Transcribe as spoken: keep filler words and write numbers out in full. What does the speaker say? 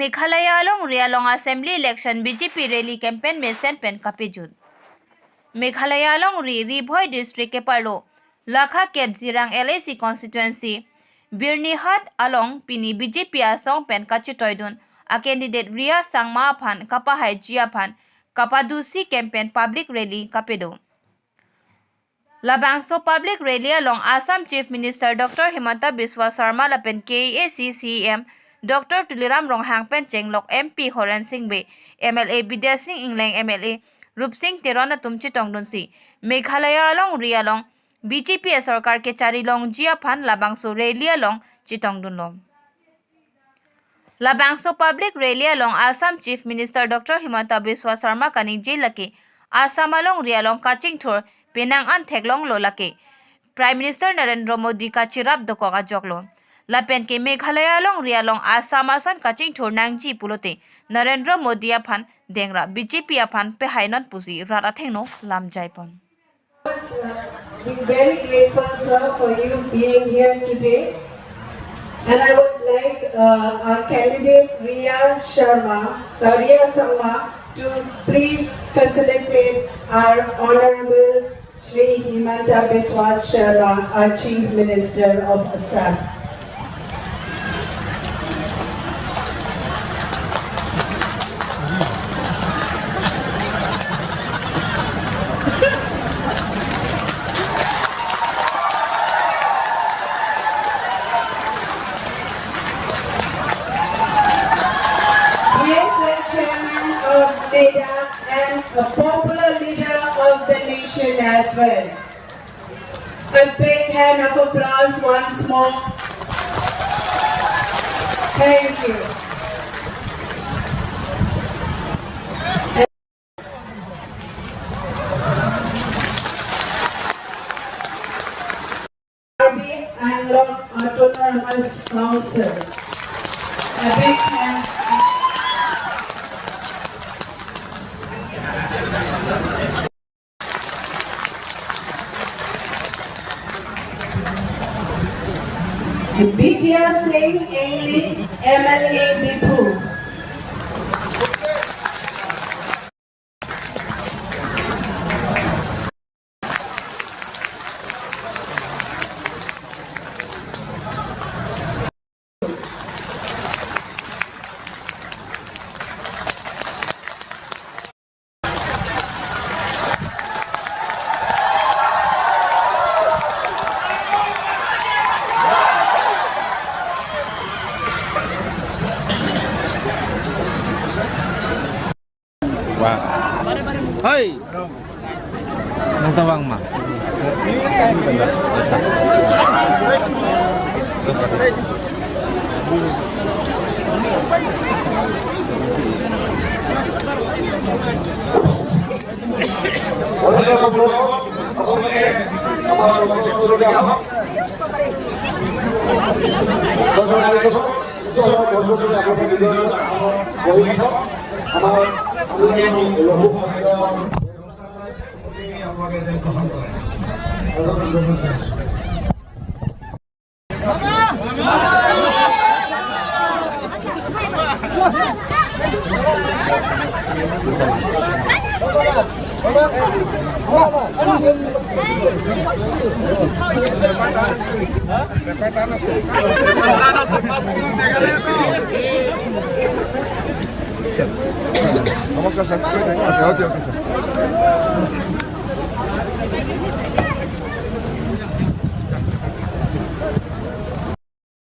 Meghalaya alongri along Assembly Election B J P Rally Campaign mesen pen kapejut. Meghalaya alongri Ri Bhoi District keparlo Lakha Kep Jirang L A C Constituency, Birnihat along pini B J P asong pen kachetoidun a candidate Ria Sangma aphan kapahaiji aphan kapadusi campaign public rally kapedo. Labangso public rally along Assam Chief Minister Doctor Himanta Biswa Sarma lapen K A A C C E M Doctor Tuliram Ronghang pen chenglok M P Horen Sing Bey, M L A Bidya Sing Engleng, M L A Rupsing Teron atum chetongdunsi Meghalaya alongri along B J P asorkar kechari longji aphan labangso rally along chetongdunlo. Labangso public rally along Assam Chief Minister Doctor Himanta Biswa Sarma kaningje lake Assam alongri along kachingthur penang an theklonglo lake Prime Minister Narendra Modi kachirap dokok ajoklo. Lapen ke Meghalaya alongri along Assam ason kachingthur nangji pulote Narendra Modi aphan dengra B J P aphan pehainon pusi rat athengno lamjaipon. Be very grateful, sir, for you being here today. And I would like, uh, our candidate Ria Sharma, uh, Ria Sharma, to please facilitate our Honorable Shri Himanta Biswa Sharma, our Chief Minister of Assam. He is the chairman of NEDA and a popular leader of the nation as well. A big hand of applause once more. Thank you. Karbi Anglong Autonomous Council. A big hand. Bidya Sing Engleng, M L A Diphu. Wah. Hai. Nang tawang ma. নমস্কাৰ sir. Okay, okay, okay sir.